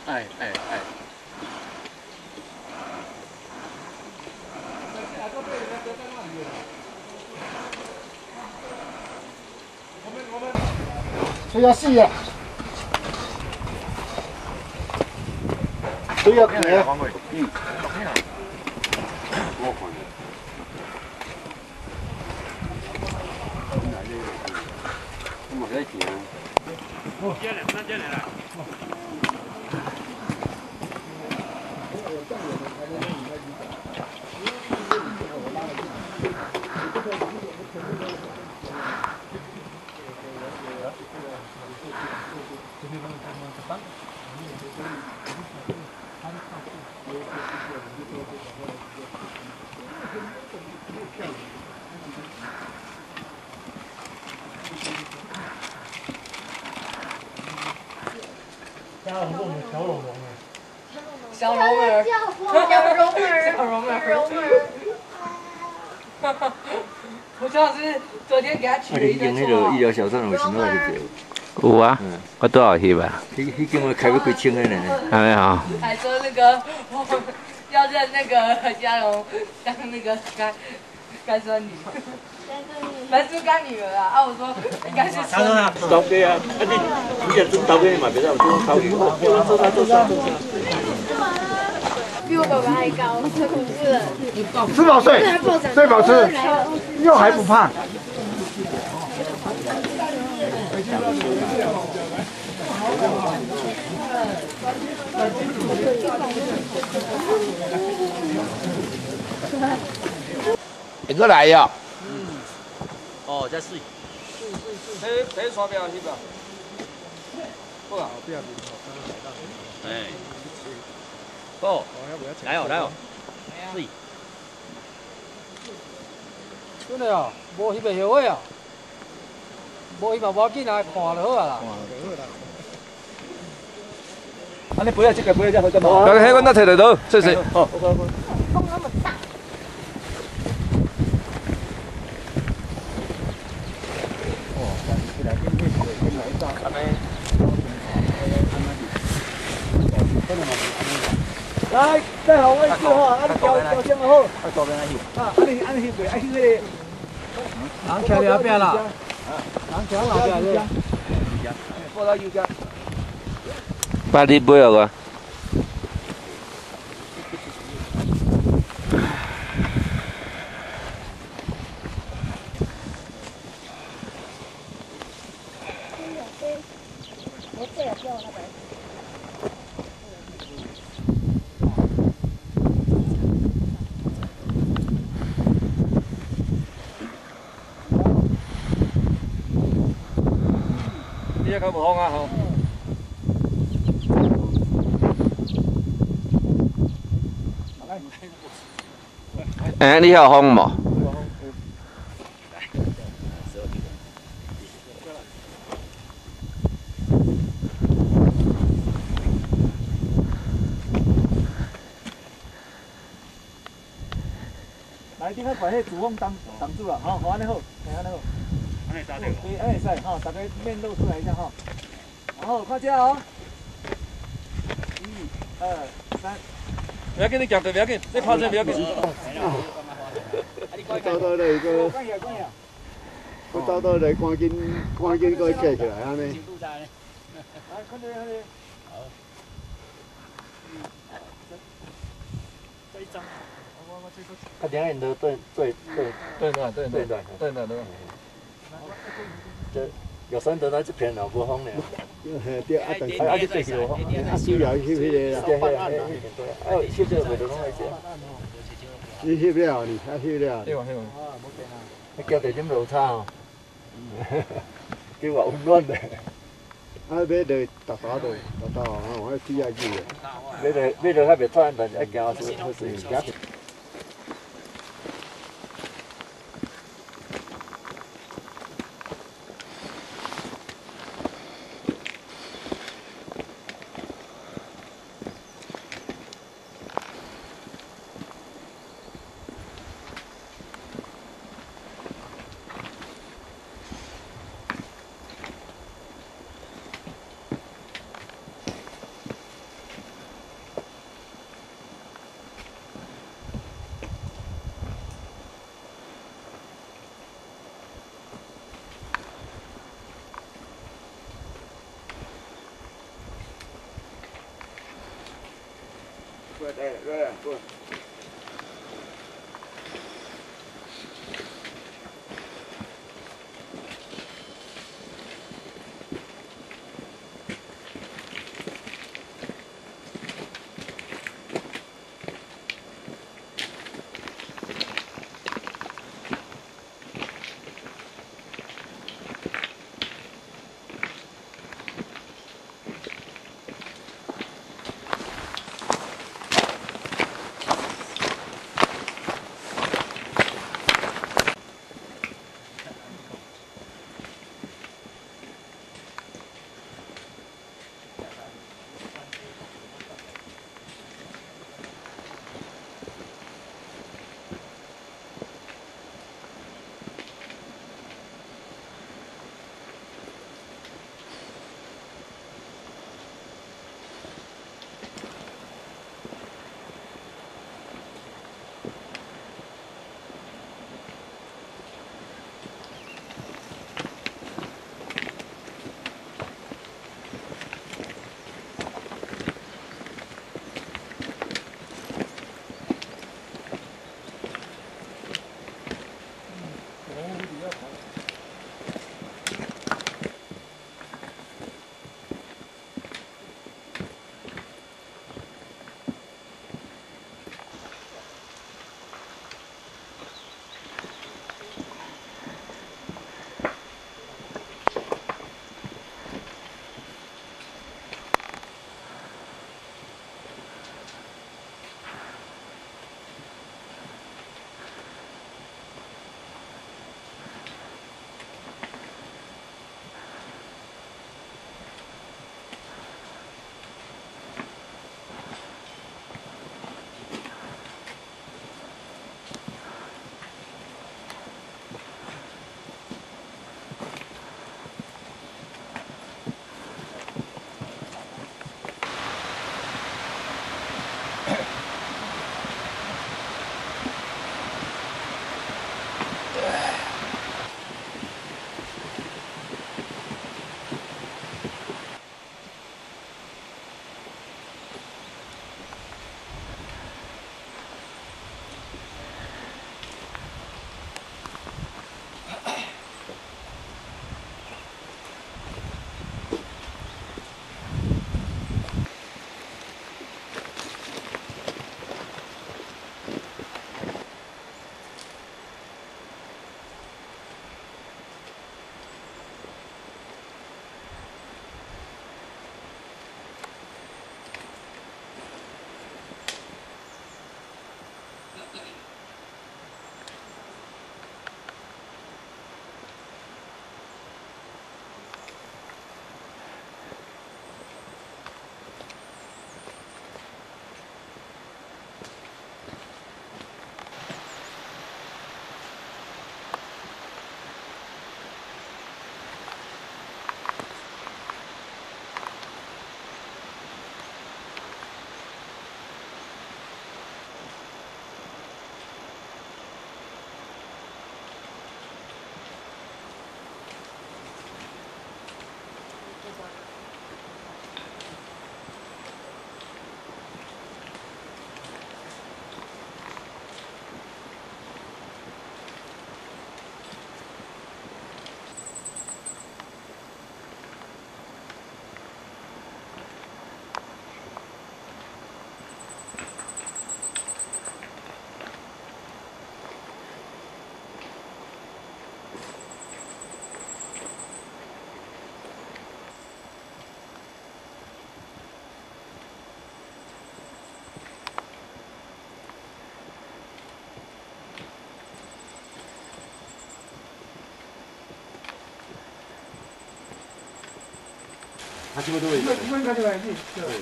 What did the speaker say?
哎哎哎。吹啊死啊！吹啊强啊！嗯。我冇使钱啊。小蓉儿，小蓉儿，小蓉儿，蓉儿。我就是昨天给他取了一个啊，你用那个医疗小镇有时我去有啊，我拄好翕啊。彼彼间我开要几千个呢。安尼吼。还说那个要认那个嘉荣当那个干干孙女，反正干女儿啊。啊，我说应该是孙女。头家啊，啊你你若准头家嘛，袂使有这种头家。做啥做啥做啥。比我爸爸还高，太恐怖了。吃饱睡，睡饱吃，又还不胖。会过来哟。哦，这水。这这山壁翕啊。好啊。哎。好，来哦来哦，水。真的哦，无翕会后悔哦。无翕嘛无要紧啊，看就好啊啦。啊，你背啊，这个背啊，这好得无？那个，阮那摕就倒，谢谢。好。风那么大。来，再好位置吼，啊你调调整好。啊左边来翕。啊，啊你啊你翕过，啊翕那个。人徛伫后壁啦。人徛后壁咧。过来右边。爸，你买予我。你这较无风啊吼。哎，你晓风无？来，顶下把彼主风挡挡住了，吼，好，按呢好，嘿，按呢好。按呢对，按呢会使，吼，大家面露出来一下吼。然后看这哦，一、二、三。不要紧，你行对，不要紧，你拍这不要紧。我走到来个，我走到来赶紧赶紧阁起来按呢。来，看这，看这。好。这一张。啊，两个都对对对对对对对对对对。这玉山岛那这片也无风尔。嘿，对，啊，但是啊，你对是无风。啊，主要翕彼个啦。对对对，啊，翕这个袂就拢会这。你翕了呢？啊，翕了。对啊，对啊。你交地点落差哦，叫我温暖的。啊，买落大大落，大大啊，我铁仔鱼的。买落买落较袂喘，但是爱行好好势行。来来来，差不多。一分开就来，对。